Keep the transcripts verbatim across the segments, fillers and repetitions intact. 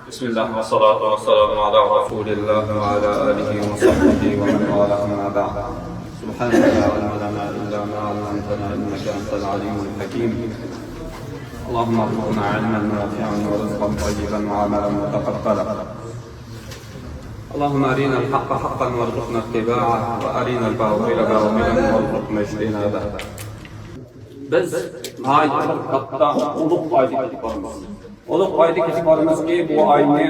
بسم الله والصلاة والسلام على رسول الله وعلى آله وصحبه ومن والاه، أما بعد. سبحانك لا علم لنا إلا ما علمتنا إنك أنت العليم الحكيم. اللهم ارزقنا علما نافعا ورزقا طيبا وعملا متقبلا. اللهم أرنا الحق حقا وارزقنا اتباعه وأرنا الباطل باطلا وارزقنا اجتنابه. بىز ناھايىتى بىر كاتتا ئۇلۇغ ئايدا كېتىپ بارىمىز. ئۇلۇغ ئايدا كېتىپ بارىمىزكى، بۇ ئاينى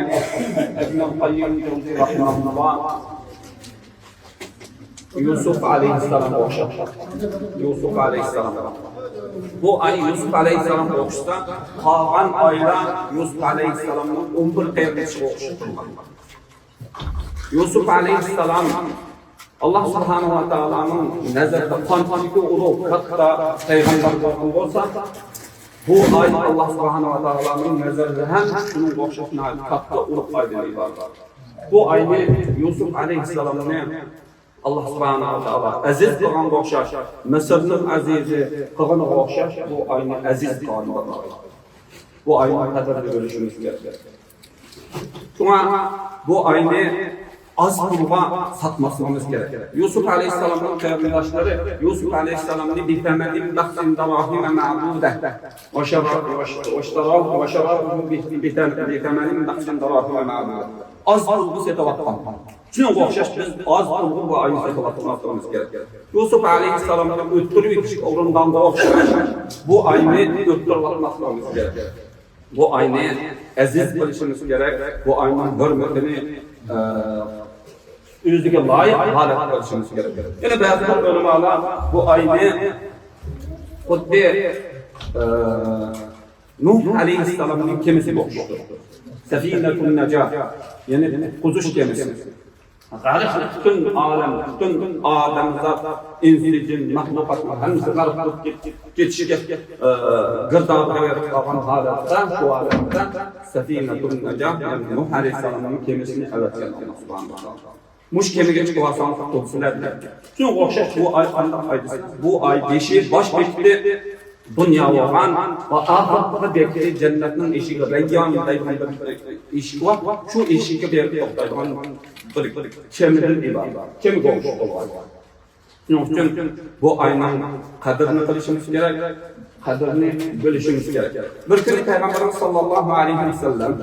ئىبنۇل قەييىم جەۋزىي رەھىمەھۇللا يۈسۈپ ئەلەيھىسسالامغا ئوخشاتقان. يۈسۈپ ئەلەيھىسسالام. بۇ ئاي يۈسۈپ ئەلەيھىسسالامغا ئوخشىسا، قالغان ئايلار يۈسۈپ ئەلەيھىسسالامنىڭ ئون بىر قېرىندىشىغا ئوخشىتىلغان. يۈسۈپ ئەلەيھىسسالام ئاللا سۇبھانەھۇ ۋە تائالانىڭ نەزىرىدە قانچىلىكى ئۇلۇغ، كاتتا پەيغەمبەر بولغان بولسا، بۇ ئاي ئاللا سۇبھانەھۇ ۋە تائالانىڭ نەزىرىدە ھەم شۇنىڭغا ئوخشاش ناھايىتى كاتتا ئۇلۇغ ئايدىن ئىبارەت. بۇ ئاينى يۈسۈپ ئەلەيھىسسالامنى ئاللا سۇبھانەھۇ ۋە تائالا ئەزىز قىلغانغا ئوخشاش، مىسىرنىڭ ئەزىزى قىلغىنىغا ئوخشاش، بۇ ئاينى ئەزىز قىلغان. بۇ ئاينىڭ قەدرىنى بىلىشىمىز كېرەك. شۇڭا بۇ ئاينى ئاز پۇلغا ساتماسلىقىمىز كېرەك. يۈسۈپ ئەلەيھىسسالامنىڭ قېرىنداشلىرى يۈسۈپ ئەلەيھىسسالامنى بىثەمَنٍ بَخْسٍ دَرَاهِمَ مَعْدُودَةٍ وَشَرَا-، وَاشْ-، وَاشْتَرَاهُ، وَشَرَاهُ بِثَمَنٍ بَخْسٍ دَرَاهِمَ مَعْدُودَةٍ. ئاز پۇلغا سېتىۋاتقان. شۇنىڭغا ئوخشاش بىز ئاز پۇلغا بۇ ئاينى سېتىۋاتماسلىقىمىز كېرەك. يۈسۈپ ئەلەيھىسسالامنى ئۆلتۈرۈۋېتىشكە ئۇرۇنغانغا ئوخشاش بۇ ئاينى ئۆلتۈرۈۋاتماسلىقىمىز كېرەك. بۇ ئاينى ئەزىز قىلىشىمىز كېرەك، بۇ ئاينىڭ ھۆرمىتىنى، ئە، ئۆزىگە لايىق ھالەتتە قىلىشىمىز كېرەك. يەنە بەزى بىر ئۆلىمالار بۇ ئاينى خۇددى، ئە، نۇھ ئەلەيھىسسالامنىڭ كېمىسىگە ئوخشىتىدۇ. سەفىنەتۇن نەجاھ، يەنى قۇتقۇزۇش كېمىسى. غەرق، پۈتۈن ئالەم، پۈتۈن ئادەمزات، ئىنسى، جىن، مەخلۇقاتنىڭ ھەممىسى غەرق بولۇپ كېت-، كېتىشكە، ئى، گىردابىغا بېرىپ قالغان ھالەتتە، شۇ ھالەتتە سەفىنەتۇن نەجاھ، يەنى نۇھ ئەلەيھىسسالامنىڭ كېمىسىنى ئەۋەتكەن ئاللا سۇبھانەھۇ ۋە تائالا. مۇشۇ كېمىگە چىقىۋالساڭ قۇتۇلىسىلەر دېدى. شۇنىڭغا ئوخشاش بۇ ئاي قانداق ئاي دېسە، بۇ ئاي بېشى، باش بېكىتى دۇنيا بولغان ۋە ئاخىرقى بېكىتى جەننەتنىڭ ئىشىكى رەييان دەيدىغان بىر ئىشىك بار. شۇ ئىشىككە بېرىپ توختايدىغان بىر كېمىدىن ئىبارەت. كېمىگە ئوخشاش بولغان. شۇنىڭ ئۈچۈن بۇ ئاينىڭ قەدرىنى قىلىشىمىز كېرەك، قەدرىنى بىلىشىمىز كېرەك. بىر كۈنى پەيغەمبىرىمىز ساللاللاھۇ ئەلەيھى ۋەسەللەم،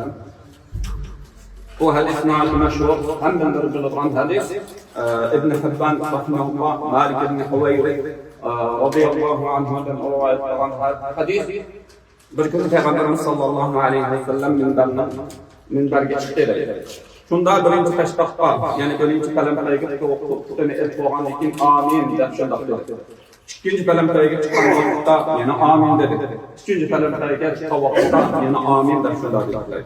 بۇ ھەدىس ناھايىتى مەشھۇر، ھەممىلەر بىلىدىغان ھەدىس. ئە، ئىبن ھىببان رەھىمەھۇللاھ، مالىك ئىبن ھۇۋەيرىس، ئە، رەزىياللاھۇ ئەنھۇدىن رىۋايەت قىلغان ھە-، ھەدىس. بىر كۈنى پەيغەمبىرىمىز ساللاللاھۇ ئەلەيھى ۋەسەللەم مىنبەرنىڭ، مىنبەرگە چىقتى دەيدۇ. شۇندا بىرىنچى پەشتاققا، يەنى بىرىنچى پەلەمپەيگە پۇتىنى ئېلىپ بولغاندىن كېيىن، ئامىن دەپ شۇنداق دېدى. ئىككىنچى پەلەمپەيگە چىققان ۋاقىتتا يەنە ئامىن دېدى. ئۈچىنچى پەلەمپەيگە چىققان ۋاقىتتا يەنە ئامىن دەپ شۇنداق دېدى.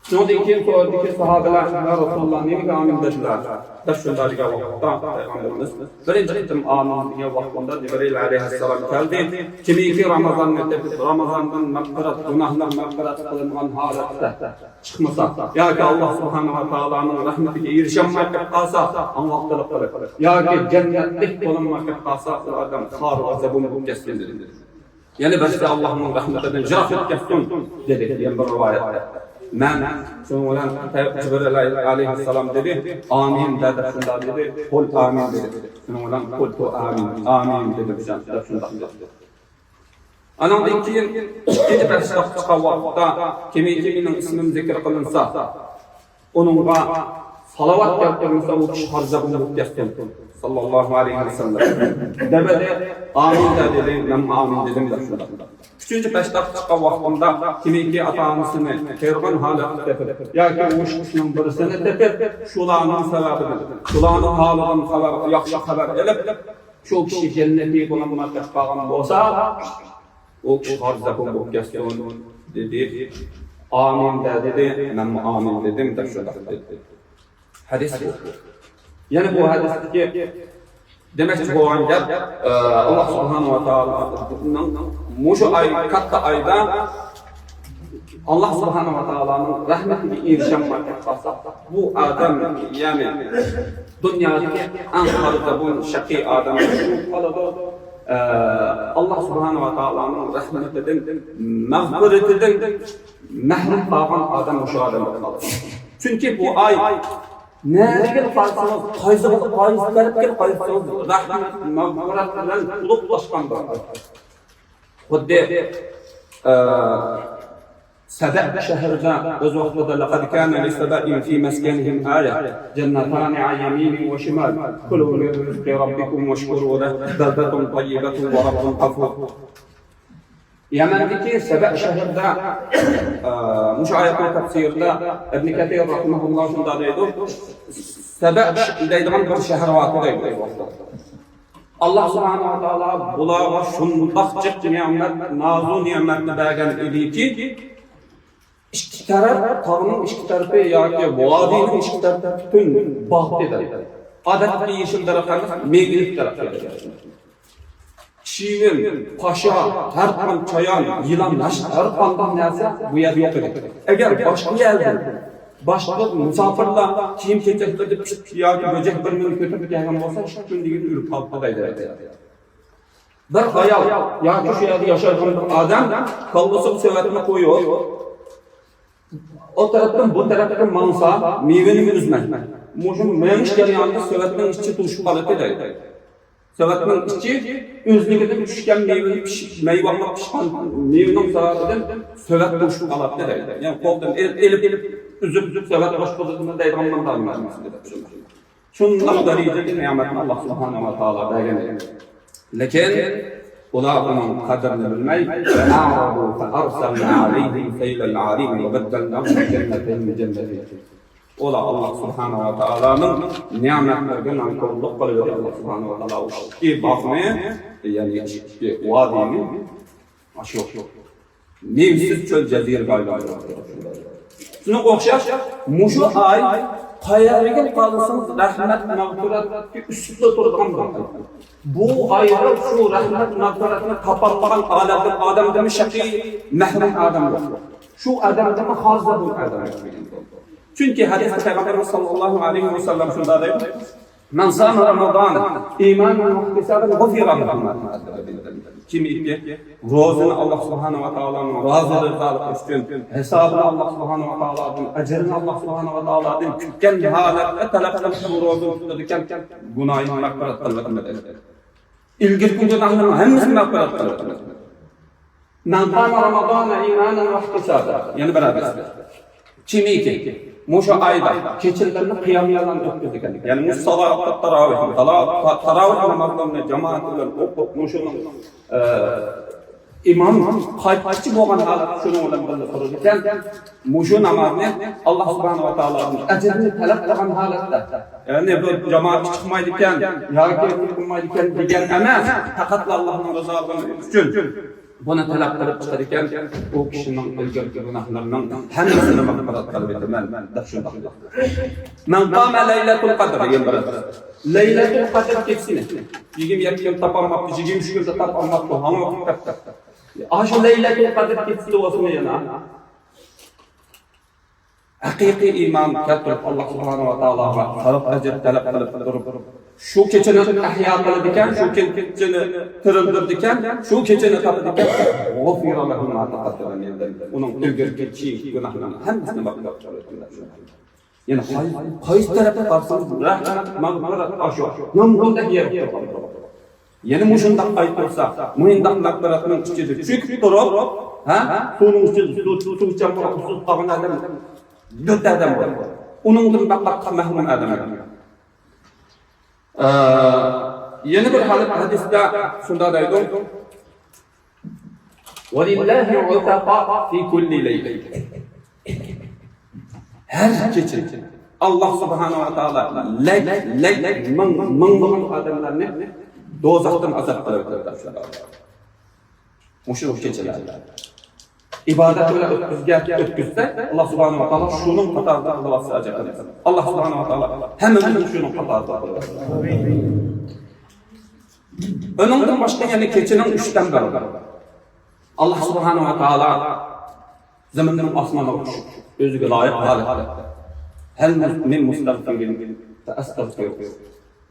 شۇنىڭدىن كېيىن سورىدىكى ساھابىلەر، يا رەسۇلاللا، نېمىگە ئامىن دېدىلەر؟ دەپ شۇنداق دېگەن ۋاقىتتا پەيغەمبىرىمىز بىرىنچى قېتىم ئامىن دېگەن ۋاقتىدا جىبرىل ئەلەيھىسسالام كەلدى. كىمكى رامازاننى تېپىپ، رامازاندىن مەغپىرەت، گۇناھلار مەغپىرەت قىلىنغان ھالەتتە چىقمىسا ياكى ئاللا سۇبھانەھۇ ۋە تائالانىڭ رەھمىتىگە ئېرىشەلمەي قېلىپ قالسا، ئاڭۋاقتىلىق قىلىپ ياكى جەننەتلىك بولالماي قېلىپ قالسا، ئۇ ئادەم خار ۋە زەبۇن بولۇپ كەتسۇن دېدى. يەنە بىرسى ئاللانىڭ رەھمىتىدىن يىراق بولۇپ كەتسۇن دېدى. يەنە بىر رىۋايەتتە مەن شۇنىڭ بىلەن جىبرىل ئەلەيھىسسالام دېدى، ئامىن دە دەپ شۇنداق دېدى، قۇل ئامىن دېدى. شۇنىڭ بىلەن قۇلتۇ ئامىن، ئامىن دېدىم دەپ شۇنداق دېدى. ئانىڭدىن كېيىن ئىككىنچى پەرىشتە چىققان ۋاقىتتا، كىمكى مېنىڭ ئىسمىم زىكىر قىلىنسا، ئۇنىڭغا سالاۋات كەلتۈرمىسە، ئۇ كىشى خار زەبۇن بولۇپ كەتسۇن. ساللاللاھۇ ئەلەيھى ۋەسەللەم دېمىدى، ئامىن دە دېدى، مەنمۇ ئامىن دېدىم دەپ شۇنداق. ئۈچىنچى پەرىشتە چىققان ۋاقتىمدا، كىمكى ئاتا-ئانىسىنى قېرىغان ھالەتتە تېپىپ ياكى ئۇ ئىككىسىنىڭ بىرسىنى تېپىپ، شۇلارنىڭ سەۋەبىدىن، شۇلارنىڭ ھالىدىن خەۋەر، ياخشى خەۋەر ئېلىپ، شۇ كىشى جەننەتكە بولالماي قېلىپ قالغان بولسا، ئۇ كىشى خار زەبۇن بولۇپ كەتسۇن دېدى. ئامىن دە دېدى، مەنمۇ ئامىن دېدىم دەپ شۇنداق دېدى. ھەدىس بۇ. يەنە بۇ ھەدىستىكى دېمەكچى بولغان گەپ، ئە، ئاللا سۇبھانەھۇ ۋە تائالانىڭ مۇشۇ ئاي، كاتتا ئايدا ئاللا سۇبھانەھۇ ۋە تائالانىڭ رەھمىتىگە ئېرىشەلمەي قالسا، بۇ ئادەم، يەنى دۇنيادىكى ئەڭ خار زەبۇن، شەقىي ئادەم بولۇپ قالىدۇ. ئە، ئاللا سۇبھانەھۇ ۋە تائالانىڭ رەھمىتىدىن، مەغپىرىتىدىن مەھرۇم قالغان ئادەم مۇشۇ ئادەم بولۇپ قالىدۇ. چۈنكى بۇ ئاي نەگە قارىسىڭىز، قايسى، قايسى تەرەپكە قارىسىڭىز، رەھمەت، مەغپىرەت بىلەن تولۇپ تاشقان بىر ئاي. خۇددى، ئە، سەبە شەھىرىدە ئۆز ۋاقتىدا، لەقەد كانە لىسەبەئىن فى مەسكەنىھىم ئايە، جەننەتانى ئەن يەمىنىن ۋە شىمال، كۇلۇ مىن رىزقى رەببىكۇم ۋەشكۇرۇ لەھ، بەلدەتۇن تەييىبەتۇن ۋە رەببۇن غەفۇر. يەمەندىكى سەبە شەھىرىدە، ئە، مۇشۇ ئايەتنىڭ تەپسىرىدە ئىبن كەسىر رەھىمەھۇللاھ شۇنداق دەيدۇ، سەبە دەيدىغان بىر شەھەر بار دەيدۇ. ئاللا سۇبھانەھۇ ۋە تائالا بۇلارغا شۇنداق جىق نېمەت، نازۇ نېمەتنى بەرگەن ئىدىكى، ئىككى تەرەپ، تاغنىڭ ئىككى تەرىپى ياكى ۋادىنىڭ ئىككى تەرىپى پۈتۈن باغ ئىدى. ئادەتتىكى يېشىل دەرەخ ئەمەس، مېۋىلىك دەرەخ ئىدى. چىۋىن، پاشا، ھەر قانداق چايان، يىلان، ھەر، ھەر قانداق نەرسە بۇ يەردە يوق ئىدى. ئەگەر باشقا يەردىن، باشقا مۇساپىرلار كىيىم-كېچەكلىرىدە پىت ياكى بۆجەك بىر نېمە كۆتۈرۈپ كەلگەن بولسا، ئىككى كۈن دېگىن ئۆلۈپ قاپتۇ دەيدۇ. بىر ئايال ياكى شۇ يەردە ياشايدىغان بىر ئادەم كاللىسىغا سۆۋەتنى قويۇپ، ئۇ تەرەپتىن بۇ تەرەپكە ماڭسا، مېۋىنى ئۈزمەي. مۇشۇ مېڭىش جەريانىدا سۆۋەتنىڭ ئىچى توشۇپ قالاتتى دەيدۇ. سۆۋەتنىڭ ئىچى ئۆزلۈكىدىن چۈشكەن مېۋىنى پىش-، مەيۋاقلاپ پىشقان مېۋىنىڭ سەۋەبىدىن سۆۋەت توشۇپ قالاتتى دەيدۇ. يەنى قولدىن ئېل-، ئېلىپ، ئېلىپ، ئۈزۈپ، ئۈزۈپ سۆۋەت باشقۇرىدىغان مەنىسى دەپ شۇنداق. شۇنداق دەرىجىدىكى نېمەتنى ئاللا سۇبھانەھۇ ۋە تائالا بەرگەن ئىدى. لېكىن ئۇلار ئۇنىڭ قەدرىنى بىلمەي، فَأَعْرَضُوا فَأَرْسَلْنَا عَلَيْهِمْ سَيْلَ الْعَرِيمِ وَبَدَّلْنَاهُمْ بِجَنَّتَيْهِمْ بِجَنَّتَيْنِ. ئۇلار ئاللا سۇبھانەھۇ ۋە تائالانىڭ نېمەتلىرىگە نانكورلۇق قىلىۋېتىپ، ئاللا سۇبھانەھۇ ۋە تائالا ئۇ ئىككى باغنى، يەنى ئىككى ۋادىنى، ئاشۇ مېۋىسىز چۆل جەزىرىگە ئايلاندۇرۇپتۇ. شۇنىڭغا ئوخشاش، مۇشۇ ئاي قەيەرگە قارىسىڭىز رەھمەت، مەغپىرەتكە ئۈستىدە تۇرىدىغان بىر ئاي. بۇ ئايدا شۇ رەھمەت، مەغپىرەتنى تاپالمىغان ئالەمدىن ئادەمدىمۇ شەقىي، مەھرۇم ئادەم يوق. شۇ ئادەمدىمۇ خازا بۇ ئادەم يوق. چۈنكى ھەدىستە پەيغەمبىرىمىز ساللاللاھۇ ئەلەيھى ۋەسەللەم شۇنداق دەيدۇ، مَنْ صَامَ رَمَضَانَ إِيمَانًا وَاحْتِسَابًا غُفِرَ لَهُ مَا تَقَدَّمَ مِنْ ذَنْبِهِ. كىمكى روزىنى ئاللا سۇبھانەھۇ ۋە تائالانىڭ رازىلىقى ئۈچۈن، ھېسابىنى ئاللا سۇبھانەھۇ ۋە تائالادىن، ئەجرىنى ئاللا سۇبھانەھۇ ۋە تائالادىن كۈتكەن ھالەتتە تەلەپ قىلىپ بۇ روزىنى تۇتىدىكەن، گۇناھىنى مەغپىرەت قىلىۋېتىمەن. ئىلگىرىكى گۇناھلىرىنىڭ ھەممىسىنى مەغپىرەت قىلىۋېتىمەن. مَنْ قَامَ رَمَضَانَ إِيمَانًا وَاحْتِسَابًا. يەنە بىر ھەدىس. كىمكى مۇشۇ ئايدا كېچىلىرىنى قىياملارنى ئۆتكۈزىدىكەن. يەنى مۇشۇ سالاۋات تاراۋىھ، تالا-، تا-، تاراۋىھ نامازلىرىنى جامائەت بىلەن ئوقۇپ، مۇشۇنىڭ، ئە، ئىمام قايتقۇچى بولغان ھالەتتە شۇنىڭ بىلەن بىللە تۇرىدىكەن. مۇشۇ نامازنى ئاللا سۇبھانەھۇ ۋە تائالادىن ئەجرىنى تەلەپ قىلغان ھالەتتە. يەنى بۇ جامائەتكە چىقمايدىكەن ياكى قىلمايدىكەن دېگەن ئەمەس، پەقەتلا ئاللانىڭ رىزالىقى ئۈچۈن بۇنى تەلەپ قىلىپ چىقىدىكەن، ئۇ كىشىنىڭ ئىلگىرىكى گۇناھلىرىنىڭ ھەممىسىنى مەغپىرەت قىلىۋېتىمەن، دەپ شۇنداق. مەن قامە لەيلەتۇل قەدر، يەنە بىر ھەدىس. لەيلەتۇل قەدر كېچىسىنى يىگىرمە يەتتە كۈن تاپالماپتۇ، يىگىرمە ئۈچ كۈندە تاپالماپتۇ، ھاڭا ۋاقىت تاپتى. ئاشۇ لەيلەتۇل قەدر كېچىسىدە بولسىمۇ يەنە ھەقىقىي ئىمان كەلتۈرۈپ، ئاللا سۇبھانەھۇ ۋە تائالاغا ساۋاب ئەجىر تەلەپ قىلىپ تۇرۇپ، شۇ كېچىنى ئەھيا قىلىدىكەن، شۇ كېچىنى تىرىلدۈرىدىكەن، شۇ كېچىنى تاپىدىكەن، غۇفىرە لەھۇ ما تەقەددەمە مىن زەنبىھ. ئۇنىڭ ئىلگىرىكى، كېيىنكى گۇناھلىرىنىڭ ھەممىسىنى مەغپىرەت قىلىۋېتىمەن. يەنى قاي-، قايسى تەرەپكە قارىسىڭىز، رەھمەت، مەغپىرەت ئاشۇ نامغۇدەك يېرىپ تۇرغان. يەنە مۇشۇنداق ئايت تۇرسا، مۇشۇنداق مەغپىرەتنىڭ ئىچىدە چۆكۈپ تۇرۇپ، ھە؟ سۇنىڭ ئىچىدە سۇ، سۇ ئىچەلمەي ئۇسسۇز قالغان ئادەم دۆت ئادەم بار. ئۇنىڭدىن بەك قاتتىق مەھرۇم ئادەم. ئە، يەنە بىر ھەدىستە شۇنداق دەيدۇ. ولله عتقاء في كل ليلة. ھەر كېچە ئاللا سۇبھانەھۇ ۋە تائالا لەك، لەك، مىڭ، مىڭلىغان ئادەملەرنى دوزاختىن ئازاد قىلىۋېتىدۇ. مۇشۇ كېچىلەردە ئىبادەت بىلەن ئۆتكۈزگەن، ئۆتكۈزسە، ئاللا سۇبھانەھۇ ۋە تائالا شۇنىڭ قاتارىدا قىلىۋاتسا ئەجەب ئەمەس. ئاللا سۇبھانەھۇ ۋە تائالا ھەممىمىزنى شۇنىڭ قاتارىدا قىلىۋاتسۇن. ئۇنىڭدىن باشقا يەنە كېچىنىڭ ئۈچتىن بىرى. ئاللا سۇبھانەھۇ ۋە تائالا زېمىندىن ئاسمانغا چۈشۈپ، ئۆزىگە لايىق ھالەتتە، ھەل مۇس-، مىن مۇستەغفىرىن فەئەستەغفىرۇ.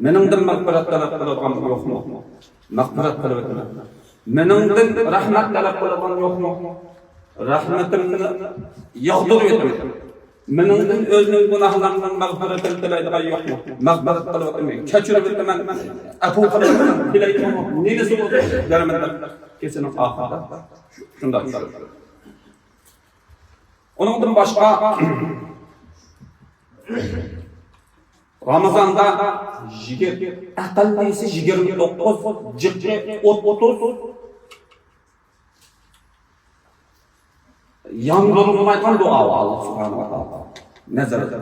مېنىڭدىن مەغپىرەت تەلەپ قىلىدىغان يوقمۇ؟ مەغپىرەت قىلىۋېتىمەن. مېنىڭدىن رەھمەت تەلەپ قىلىدىغان يوقمۇ؟ رەھمىتىمنى ياغدۇرۇۋېتىمەن. مېنىڭدىن ئۆزىنىڭ گۇناھلىرىنىڭ مەغپىرىتىنى تىلەيدىغان يوقمۇ؟ مەغپىرەت قىلىۋېتىمەن، كەچۈرۈۋېتىمەن، ئەپۇ قىلىۋېتىمەن، تىلەيدىغان نېمىسى بولسا بېرىمەن دەپ كېچىنىڭ ئاخىرىدا شۇنداق چۈشۈرۈپ. ئۇنىڭدىن باشقا، رامىزاندا يىگىر-، ئەقەللىسى يىگىرمە توققۇز، جىقى ئوتتۇز ياندۇرۇلمايدىغان دۇئا بار ئاللا سۇبھانەھۇ ۋە تائالا نەزىرىدە.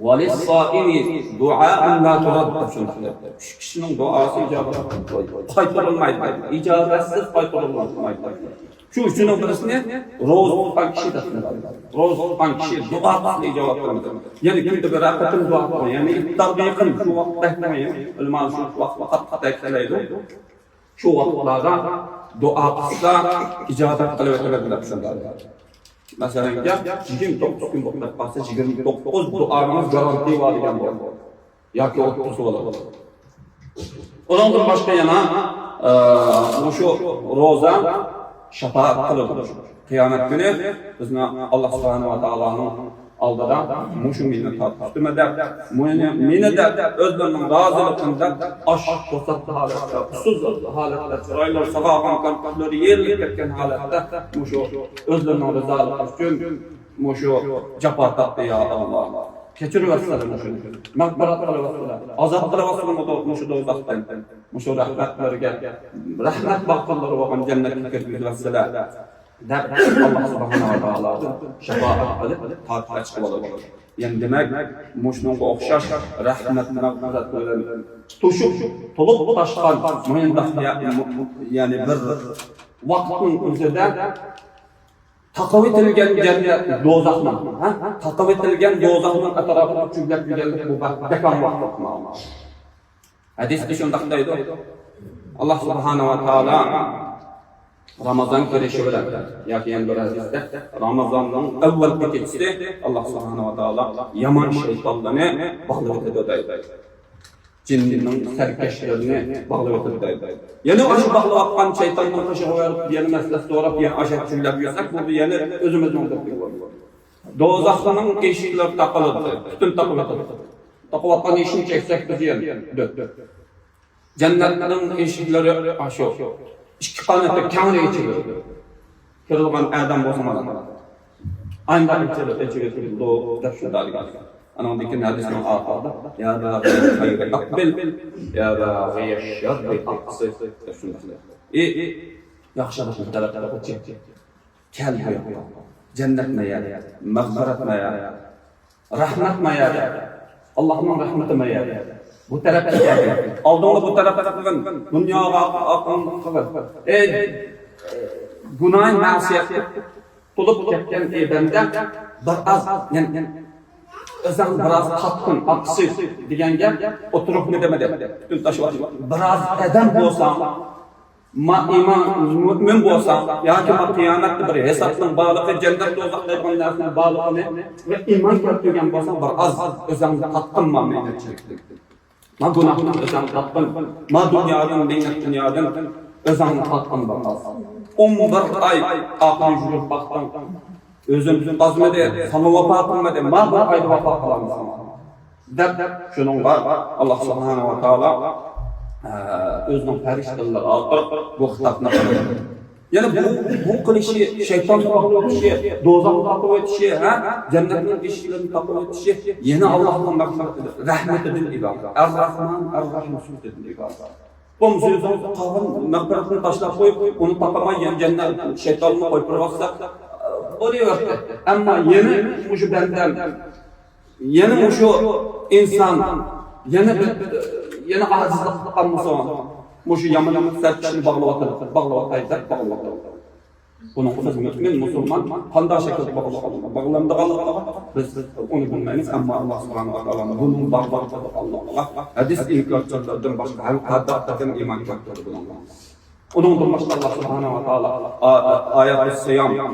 ۋەلىسسائىمى دۇئائۇن لا تۇرەد دەپ شۇنداق دەپتۇ. ئۈچ كىشىنىڭ دۇئاسى ئىجابەت قايتۇرۇلمايدۇ. ئىجابەتسىز قايتۇرۇلمايدۇ. شۇ ئۈچىنىڭ بىرسىنى روزا تۇتقان كىشى دەپ. روزا تۇتقان كىشى دۇئا قىلسا ئىجابەت قىلىنىدۇ. يەنى كۈندە بىر قېتىم دۇئا قىلىڭ. يەنى ئىپتارغا يېقىن شۇ ۋاقىتتا قىلىڭ. ئۆلىمالار شۇ ۋاقىتتا قاتتىق تەكىتلەيدۇ. شۇ ۋاقىتلاردا دۇئا قىلسا ئىجابەت قىلىۋېتىلىدۇ دەپ شۇنداق. مەسىلەن، يىگىرمە توققۇز كۈن بولۇپ قالسا، يىگىرمە توققۇز دۇئانىڭىز گارانتىي بار دېگەن بولىدۇ. ياكى ئوتتۇز بولىدۇ. ئۇنىڭدىن باشقا يەنە، ئە، مۇشۇ روزا شاپائەت قىلىدۇ. قىيامەت كۈنى بىزنى ئاللا سۇبھانەھۇ ۋە تائالانىڭ ئالدىدا مۇشۇ مېنى تارتىپ تۇتىمەن دەپ، مېنى، مېنى دەپ ئۆزلىرىنىڭ رازىلىقىنى دەپ، ئاچ توساتلىق ھالەتتە، ئۇسسۇز ھالەتتە، چىرايلىرى ساغارغان، كەمپۈتلىرى يېرىلىپ كەتكەن ھالەتتە مۇشۇ ئۆزلىرىنىڭ رىزالىقى ئۈچۈن مۇشۇ جاپا تارتتى، يا ئاللا. كەچۈرۈۋەتسىلە مۇشۇنى. مەغپىرەت قىلىۋەتسىلە. ئازاد قىلىۋەتسىلە مۇشۇ دوزاختىن. مۇشۇ رەھمەتلىرىگە، رەھمەت باغقانلىرى بولغان جەننەتكە كىرگۈزۈۋەتسىلە دەپ، ئاللا سۇبھانەھۇ ۋە تائالادىن شاپائەت قىلىپ، تارتىپ چىقىۋالىدۇ. يەنى دېمەك، مۇشۇنىڭغا ئوخشاش رەھمەت، مەغپىرەت بىلەن توشۇپ، تولۇپ تاشقان مۇنداق يا-، يەنى بىر ۋاقىتنىڭ ئۆزىدە تاقىۋېتىلگەن جەننەت دوزاخنىڭ، ھە؟ تاقىۋېتىلگەن دوزاخنىڭ ئەتراپىدا چۆگىلەپ يۈرگەنلىك بۇ بەك بەكام ۋاقىت. ھەدىستە شۇنداق دەيدۇ. ئاللا سۇبھانەھۇ ۋە تائالا رامازان كىرىشى بىلەن، ياكى يەنە بىر ھەدىستە، رامازاننىڭ ئەۋۋەلكى كېچىسى ئاللا سۇبھانەھۇ ۋە تائالا يامان شەيتانلارنى باغلىۋېتىدۇ دەيدۇ. جىننىڭ سەركەشلىرىنى باغلىۋېتىدۇ دەيدۇ. يەنە ئاشۇ باغلاۋاتقان شەيتاننىڭ قېشىغا بېرىپ، يەنە مەسلىھەت سوراپ، يەنە ئاشۇ چۆگىلەپ يۈرسەك، بۇ يەنە ئۆزىمىزنىڭ دەپ. دوزاخنىڭ ئىشىكلىرى تاقىلىدۇ، پۈتۈن تاقىلىدۇ. تاقىۋاتقان ئىشىكنى چەكسەك بىز يەنە دۆت. جەننەتنىڭ ئىشىكلىرى ئاشۇ ئىككى قانىتى كەڭرى ئېچىلىدۇ. كىرىدىغان ئادەم بولسا مانا ئانداق ئېچىلىپ، ئېچىۋېتىلىدۇ دەپ شۇنداق دېگەن. ئانىڭدىن كېيىن ھەدىسنىڭ ئاخىرىدا، يا باغىيەل خەيرى ئەقبىل، يا باغىيەش شەررى ئەقسىر دەپ شۇنداق دېگەن. ئى، ياخشىلىقنى تەلەپ قىلغۇچى، كەل بۇ ياققا. جەننەتمۇ يەر، مەغپىرەتمۇ يەر، رەھمەتمۇ يەر، ئاللانىڭ رەھمىتىمۇ يەر. بۇ تەرەپكە كەلگىن. ئالدىڭدا بۇ تەرەپكە قىلغىن. دۇنياغا ئاقىڭ قىلغىن. ئەي، گۇناھ مەسىيەتكە تولۇپ كەتكەن ئەي بەندە، بىر ئاز، يەنى، ئۆزۈڭنى بىر ئاز تارتقىن، ئاقسىز دېگەن گەپ ئوتتۇرىغا دېمىدى. پۈتۈن تاشلاپ، بىر ئاز ئادەم بولساڭ، ما ئىمان، مۆمىن بولساڭ، ياكى ما قىيامەتتە بىر ھېسابنىڭ بارلىقى، جەننەت، دوزاخ دەيدىغان نەرسىنىڭ بارلىقىنى ۋە ئىمان كەلتۈرگەن بولساڭ، بىر ئاز ئۆزۈڭنى تارتقىن ما مەينەتچىلىكتىن. ما گۇناھتىن ئۆزۈڭنى تارتقىن، ما دۇنيادىن، مەينەت دۇنيادىن ئۆزۈڭنى تارتقىن بىر ئاز. ئون بىر ئاي ئاقىنى يۈگۈرۈپ باقتىڭ، ئۆزۈم قازمىدى، ساڭا ۋاپا قىلمىدى، ما بىر ئايدا ۋاپا قىلالمىساڭ. دەپ، شۇنىڭغا ئاللا سۇبھانەھۇ ۋە تائالا، ئە، ئۆزىنىڭ پەرىشتىلىرى ئارقىلىق بۇ خىتابنى قىلدى. يەنى بۇ، بۇ قىلىشى، شەيتاننى باغلىۋېتىشى، دوزاخنى تاقىۋېتىشى، ھە، جەننەتنىڭ ئىشىكلىرىنى تاقىۋېتىشى يەنە ئاللانىڭ مەغپىرىتى، رەھمىتىدىن ئىبارەت. ئەر-رەھمان، ئەر-رەھىم سۈپىتىدىن ئىبارەت. بولمىسا ئۆزىڭىز قالغان مەغپىرەتنى تاشلاپ قويۇپ، ئۇنى تاقىماي يەنە جەننەت، شەيتاننى قويۇپ بېرىۋاتسا، بولۇۋەتتى. ئەمما يەنە مۇشۇ بەندەم يەنە مۇشۇ ئىنسان، يەنە بىر، يەنە ئاجىزلىق قىلىپ قالمىسۇن. مۇشۇ يامان سەركىشىنى باغلاۋاتىدۇ، باغلاۋاتاي دەپ باغلاۋاتىدۇ. بۇنىڭغا بىز مۆمىن، مۇسۇلمان قانداق شەكىلدە باغلا-، باغلىنىدىغانلىقىغا بىز ئۇنى بىلمەيمىز، ئەمما ئاللا سۇبھانەھۇ ۋە تائالا بۇنىڭ بارلىقىغا، ھەدىس ئىنكارچىلىرىدىن باشقا ھەر قانداق قېتىم ئىمان كەلتۈردى بۇنىڭغا. ئۇنىڭدىن باشقا ئاللا سۇبھانەھۇ ۋە تائالا ئا-، ئايەتۇ سىيام، ئە،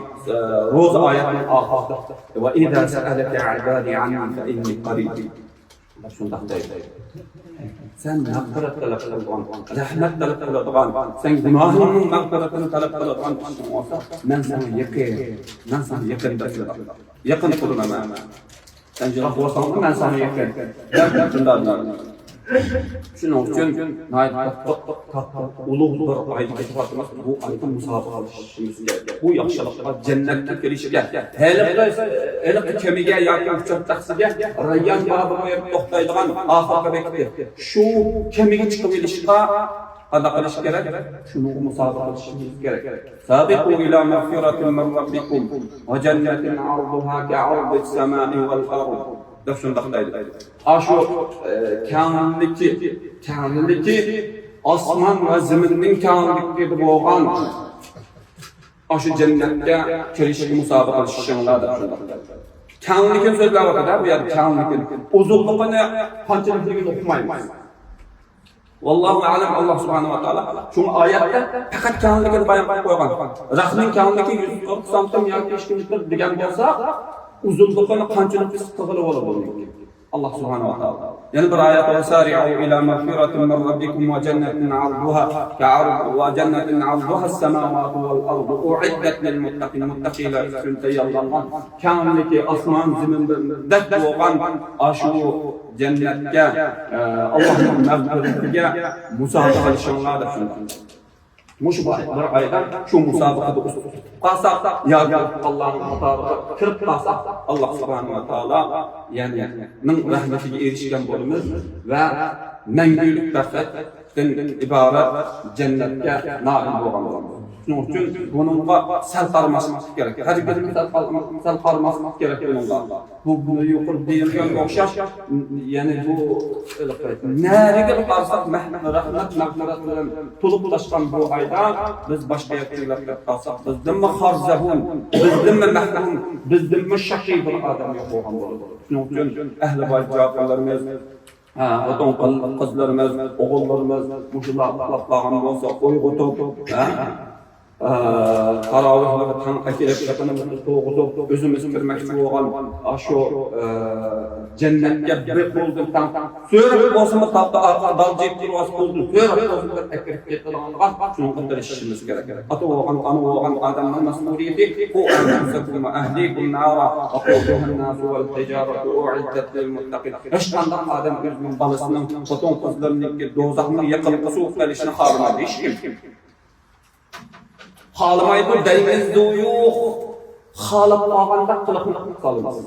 روزا ئايەتنىڭ ئاخىرىدا، ۋە ئىزا سەئەلەكە ئىبادى ئەننى فەئىننى قەرىب. شۇنداق دەيدۇ. سەن مەغپىرەت تەلەپ قىلىدىغان، رەھمەت تەلەپ قىلىدىغان، سەن گۇناھىڭنىڭ مەغپىرىتىنى تەلەپ قىلىدىغان كىشىڭ بولسا، مەن ساڭا يېقىن، مەن ساڭا يېقىن دەپ، يېقىن تۇرىمەن مەن. سەن يىراق بولساڭمۇ، مەن ساڭا يېقىن دەپ، شۇنداق دېگەن. شۇنىڭ ئۈچۈن ناھايىتى تاتلىق، تاتلىق، ئۇلۇغ بىر ئايدا كېتىۋاتىمىز. بۇ ئايدا مۇسابىقىلىشىشىمىز كېرەك. بۇ ياخشىلىققا، جەننەتكە كىرىشكە، ھېلىقى، ھېلىقى كېمىگە ياكى ئۇچار تاكسىگە رەييان بابى بېرىپ توختايدىغان ئاخىرقى بېكىتى. شۇ كېمىگە چىقىۋېلىشقا قانداق قىلىش كېرەك؟ شۇنىڭغا مۇسابىقىلىشىشىمىز كېرەك. سابىقۇ ئىلا مەغفىرەتىن مىن رەببىكۇم ۋە جەننەتىن ئەرزۇھا كەئەرزىس سەمائى ۋەل ئەرز دەپ شۇنداق دەيدۇ. ئاشۇ، ئە، كەڭلىكى، كەڭلىكى ئاسمان ۋە زېمىننىڭ كەڭلىكىدە بولغان ئاشۇ جەننەتكە كىرىشكە مۇسابىقىلىشىشىڭلار دەپ شۇنداق دەيدۇ. كەڭلىكىنى سۆزلەۋاتىدۇ بۇ يەردە، كەڭلىكىنى. ئۇزۇنلۇقىنى قانچىلىكلىكىنى ئۇقمايمىز. ۋاللاھۇ ئەلەم، ئاللا سۇبھانەھۇ ۋە تائالا شۇڭا ئايەتتە پەقەت كەڭلىكىنى بايان قىلىپ قويغان. رەخنىڭ كەڭلىكى يۈز قىرىق سانتىم ياكى ئىككى مېتىر دېگەن بولسا، ئۇزۇنلۇقىنى قانچىلىك قىسقا قىلغىلى بولىدۇ؟ ئاللا سۇبھانەھۇ ۋە تائالا. يەنە بىر ئايەت، ۋەسارىئۇ ئىلا مەغفىرەتىن مىن رەببىكۇم ۋە جەننەتىن ئەرزۇھا كەئەرز-، ۋە جەننەتىن ئەرزۇھەس سەماۋاتۇ ۋەل ئەرزۇ ئۇئىددەت لىل مۇتتەقىن، مۇتتەقىلەر ئۈچۈن تەييارلانغان، كەڭلىكى ئاسمان زېمىن بىردەك بولغان ئاشۇ جەننەتكە، ئە، ئاللانىڭ مەغپىرىتىگە مۇسابىقە قىلىشىڭلار دەپ شۇنداق. مۇشۇ بىر ئايدا شۇ مۇسابىقىدە ئۇتۇپ قالساق ياكى ئۇتقانلارنىڭ قاتارىغا كىرىپ قالساق، ئاللا سۇبھانەھۇ ۋە تائالا، يەنى، نىڭ رەھمىتىگە ئېرىشكەن بولىمىز ۋە مەڭگۈلۈك بەختتىن ئىبارەت جەننەتكە نائىل بولغان بولىمىز. شۇنىڭ ئۈچۈن بۇنىڭغا سەل قارىماسلىق كېرەك. ھەرگىز سەل قار-، سەل قارىماسلىق كېرەك بۇنىڭغا. بۇ، بۇ يۇقىرىدا دېيىلگەنگە ئوخشاش، يەنى بۇ، نەرىگە قارىساق، مەھ-، رەھمەت، مەغپىرەت بىلەن تولۇپ تاشقان بۇ ئايدا بىز باشقا يەرگە ئۆيلەپ كېتىپ قالساق، بىزدىنمۇ خار زەبۇن، بىزدىنمۇ مەھرۇم، بىزدىنمۇ شەقىي بىر ئادەم يوق بولغان بولىدۇ. شۇنىڭ ئۈچۈن ئەھلى بايت جاپىلىرىمىز، ھە، خوتۇن قىز-، قىزلىرىمىز، ئوغۇللىرىمىز مۇشۇلار ئۇخلاپ قالغان بولسا، ئويغىتىپ، ھە، ئە، تاراۋىھلارغا تەڭ ئەكېلىپ، يېقىنىمىزنى تۇرغۇزۇپ، ئۆزىمىز كىرمەكچى بولغان ئاشۇ، ئە، جەننەتكە بىر قولدىن تەڭ سۆرەپ بولسىمۇ، تاپتا ئارقا دال جىيىپ تۇرۇۋاتسا، قولدىن سۆرەپ بولسىمۇ بىر ئەكىرىپ كېتىدىغانغا شۇنىڭغا تىرىشىشىمىز كېرەك. ئاتا بولغان، ئانا بولغان ئادەمنىڭ مەسئۇلىيىتى، قۇ ئەنفۇسەكۇم ۋە ئەھلىكۇم نارا ۋەقۇدۇھەن ناسۇ ۋەل ھىجارەتۇ ئۇئىددەت لىل مۇتتەقىن. ھېچقانداق ئادەم ئۆزىنىڭ بالىسىنىڭ، خوتۇن قىزلىرىنىڭكى دوزاخنىڭ يېقىنغا سوۋۇپ قېلىشىنى خالىمايدۇ ھېچكىم. خالىمايدۇ دەيمىزدۇ يوق. خالاپ قالغاندەك قىلىپ قىلىپ قالىمىز.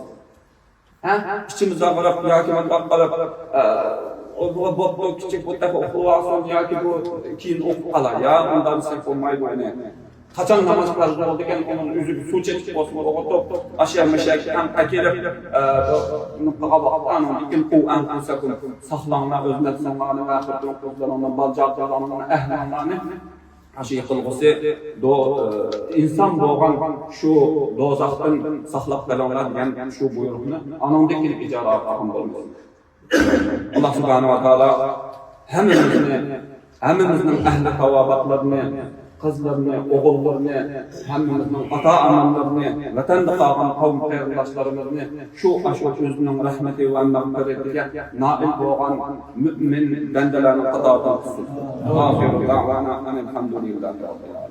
ھە؟ ئىچىمىز ئاغرىپ ياكى مۇنداق قىلىپ، ئە، بۇ، بوپتۇ، كىچىك بۇ تېخى ئۇخلىۋالسۇن ياكى بۇ كېيىن ئوقۇپ قالار. يا، ئۇنداق دېسەك بولمايدۇ ئۇنى. قاچان ناماز پەرز بولىدىكەن، ئۇنىڭ ئۆزىگە سۇ چېچىپ بولسۇن ئوغۇتۇپ، ئاشيا مەشەگە ئەكىلىپ، ئە، بۇ، قىلغان ۋاقىتتا ئاندىن كېيىن قۇ ئەنفۇسەكۇم، ساقلاڭلار ئۆز نەپسىڭلارنى ۋە خوتۇن قىزلىرىڭلارنى، بالا چاقىلىرىڭلارنى، ئەھلىڭلارنى. ئاشۇ يىقىلغۇسى دو-، ئىنسان بولغان شۇ دوزاختىن ساقلاپ قېلىڭلار دېگەن شۇ بۇيرۇقنى ئانىڭدىن كېيىن ئىجرا قىلغان بولىمىز. ئاللا سۇبھانەھۇ ۋە تائالا ھەممىمىزنى، ھەممىمىزنىڭ ئەھلى تاۋابىئاتلىرىنى، قىزلىرىنى، ئوغۇللىرىنى، ھەممىمىزنىڭ ئاتا-ئاناملىرىنى، ۋەتەندە قالغان قەۋم قېرىنداشلىرىمىزنى شۇ، ئاشۇ ئۆزىنىڭ رەھمىتى ۋە مەغپىرىتىگە نائىل بولغان مۆمىن بەندىلەرنىڭ قاتارىدا قىلسۇن. ئاخىرۇ دەئۋانا ئەنىل ھەمدۇلىللاھى رەببىل ئالەمىن.